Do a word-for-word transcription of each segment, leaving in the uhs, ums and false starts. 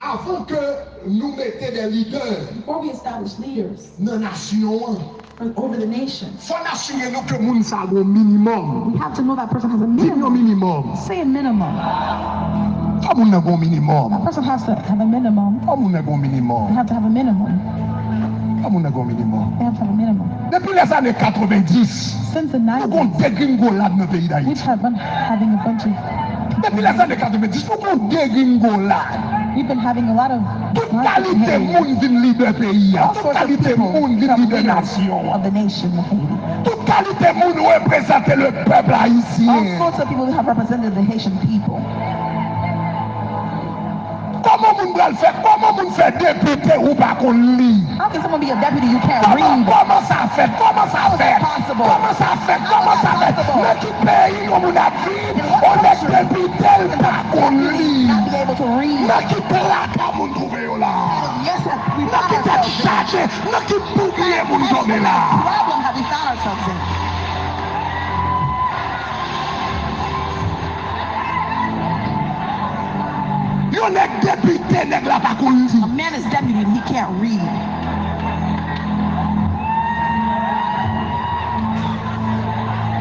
Avan ke nou mete de lidè Before we establish leaders nan nasyon an, over the nation, fò n asire nou ke moun sa gon minimòm. We have to know that person has a minimum. Di m yon minimòm. Say a minimum. Fò moun nan gon minimòm. That person has to have a minimum. Fò moun nan gon minimòm. They have to have a minimum. Fò moun nan gon minimòm. They have to have a minimum. Depi lèzane katrevenndis, Since the nou gon nineties, degringolad nan peyi Dayiti. We've had been having a bunch of Depi lèzane katrevenndis, nou gon degringolad. We've been having a lot of Tout kalite moun vin lidè peyi a. Tout kalite moun vin lidè nasyon an. Tout kalite moun reprezante le pèp ayisyen. Kòman moun pral fè? Kòman moun fè depite ou pa konn li? How can someone be a deputy you can't read? Kòman sa fèt? Kòman sa fèt? Kòman sa fèt? Kòman sa fèt? Nan ki peyi yon moun ap viv, yon nèg depite l pa konn li? Nan ki traka moun twouve yo la? Nan ki tèt chaje? Nan ki boubye moun tonbe la? Yon nèg depite, nèg la pa konn li. A man is deputy and he can't read.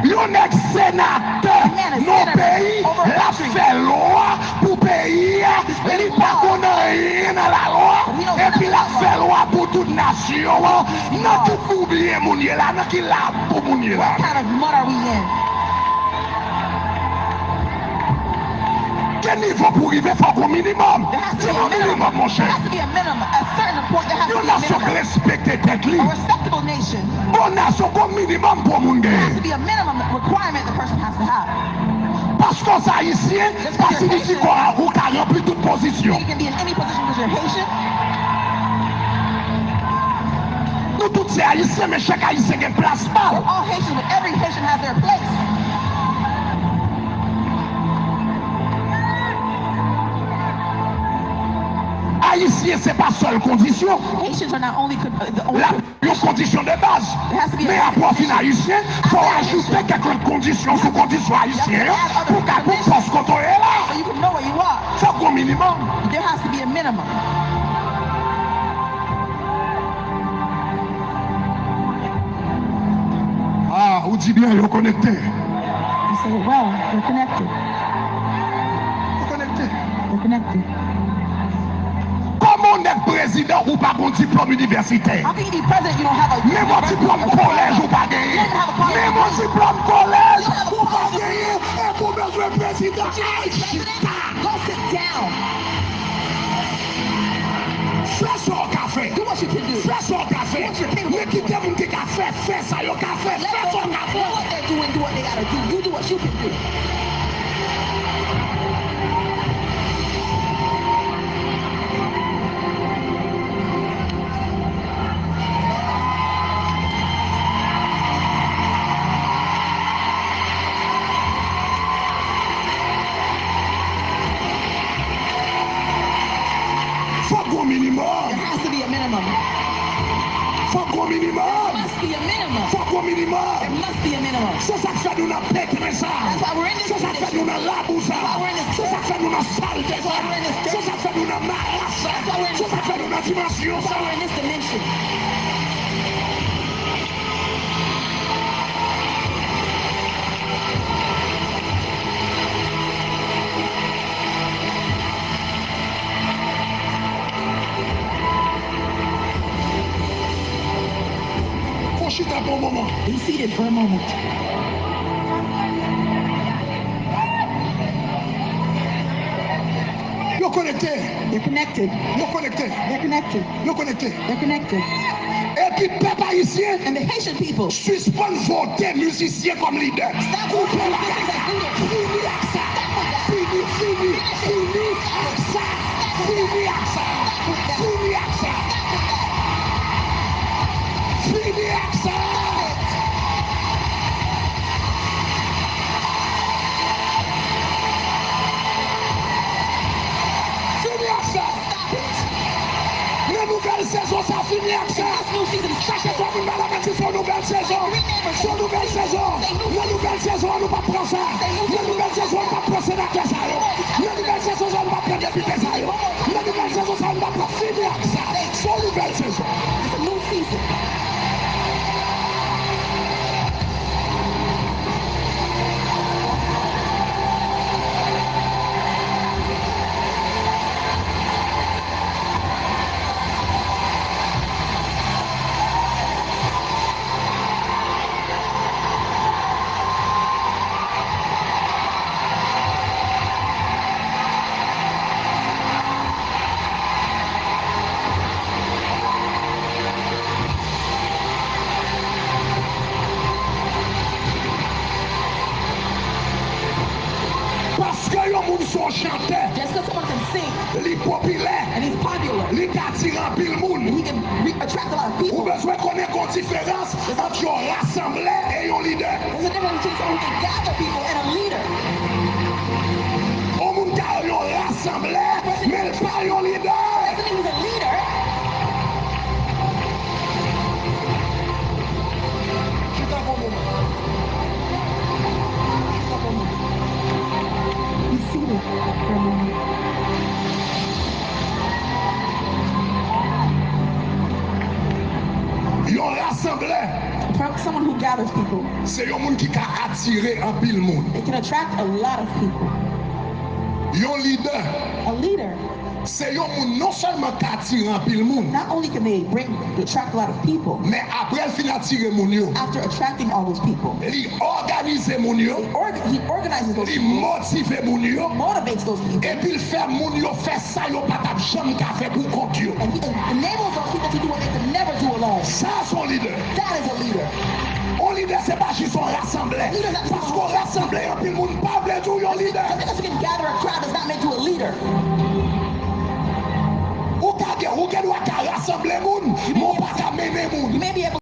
Yon nèg senatè nan peyi, l ap fè lwa pou peyi a, li pa konn anyen nan lalwa, epi l ap fè lwa pou tout nasyon an. Nan ki boubye moun ye la? Nan ki labou moun ye la? Ki nivo pou rive, fò gon minimòm. Di m yon minimòm, monchè. Yon nasyon k respekte tèt li. Bon nasyon, gon minimòm pou moun genyen. Paske w se Ayisyen, pa siyifi ke w ka ranpli tout pozisyon. Nou tout se Ayisyen, men chak Ayisyen gen plas pa l. Ayisyen se pa sèl kondisyon. L ap yon kondisyon de baz. Men apre w fin Ayisyen, fò w ajoute kèk lòt kondisyon sou kondisyon Ayisyen an pou w ka konn pòs kote w ye la. Fòk gon minimòm. Ah, ou di byen, yo konekte. Yo konekte. Kòman w nèk prezidan ou pa gon diplòm inivèsitè? Menm yon diplòm kolèj ou pa genyen. Menm yon diplòm kolèj ou pa genyen. Epi w bezwen prezidan. Al chita. Fè sa w ka fè. Fè sa w ka fè. Men kite moun ki ka fè, fè sa yo ka fè. Fè sa w ka fè. Fòk gon minimòm. Fòk gon minimòm. Fòk gon minimòm. Se sa k fè nou nan petren sa. Se sa k fè nou nan labou sa. Se sa k fè nou nan salte sa. Se sa k fè nou nan maras sa. Se sa k fè nou nan dimansyon sa. Fò chita pou yon moman. Be seated for a moment. Yo konekte. They're connected. Yo konekte. They're connected. Yo konekte. They're connected. Epi pèp ayisyen, and the Haitian people, sispann vote mizisyen kòm lidè. Stop voting musicians as leaders. Fini ak sa. Stop with that. Fini, fini, fini ak sa. Fini ak sa. Stop with that. Fini ak sa. Stop with that. Fini ak sa. Stop it. Fini ak sa. Nan nouvèl sezon sa, fini ak sa. Chache twa moun nan lamen di se yon nouvèl sezon. Se yon nouvèl sezon. Nan nouvèl sezon an, nou p ap pran sa. Nan nouvèl sezon an, nou p ap pran senatè sa yo. Nan nouvèl sezon sa, nou p ap pran depite sa yo. Nan nouvèl sezon sa, And he's popular. Li ka atire anpil moun. And he can re- attract a lot of people. Ou bezwen konnen gon diferans ant yon rasanblè e yon lidè. There's a difference between someone who can gather people and a leader. Yon moun ka yon rasanblè, men l pa yon lidè. Doesn't mean he's a leader. Chita pou yon moman. Chita pou yon moman. Be seated for a moment. Yon rasanblè. Someone who gathers people. Se yon moun ki ka atire anpil moun. They can attract a lot of people. Yon lidè. A leader. Se yon moun non sèlman ka atire anpil moun. Not only can they bring, attract a lot of people, men apre l fin atire moun yo, after attracting all those people, li òganize moun yo, he, org- he organizes those people, li motive moun yo, motivates those people, epi l fè moun yo fè sa yo pa t ap janm ka fè pou kont yo. And he enables those people to do what they could never do alone. Sa se yon lidè. That is a leader. Yon lidè se pa jis yon rasanblè. Paske yon rasanblè anpil moun pa vle di w yon lidè. Just because you can gather a crowd does not make you a leader. Ou ka gen, ou gen dwa ka rasanble moun, men w pa ka mennen moun. You may be able